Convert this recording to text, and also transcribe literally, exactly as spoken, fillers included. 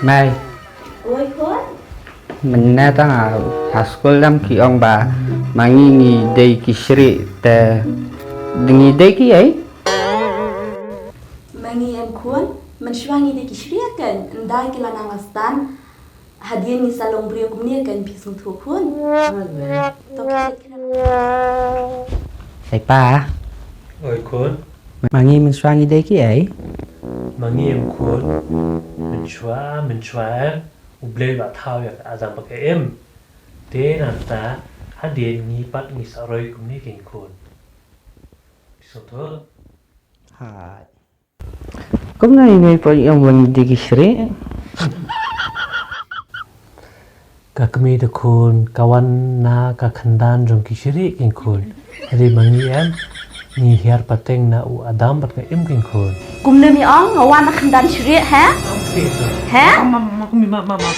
Mei. Oi khun. Mynne tang ha, ha skul dang ki ong ba ma ngi ngi dei ki shrieh te ngi dei ki ei? Ma ngi em khun, mynshuwa ngi dei ki shrieh kan, ynda ki la nang la sdang, hadien ngi sa long briew kumne kan phi sngewthuh khun. To ki kren. Ei pa. Oi khun. Ma ngi mynshuwa ngi dei ki ei? Ma ngi em khun. Mynshuwa, mynshuwa em. U Blei u la thaw ïa ka Adam bad ka Im. Te nangta hadien ngi pat ngi sa roi kumne kein khun. Phi sngewthuh? Hai. Kumno ïa ngi pat ïa ngi dei ki shrieh? Ka kmie te khun ka wan na ka khyndai jong ki shrieh kein khun. Hynrei ma ngi em, ngi hiar pateng na u Adam bad ka Im kein khun. Kumno me ong nga wan na khyndai shrieh, ha? Ha? Ma, ma, ma, ma, ma.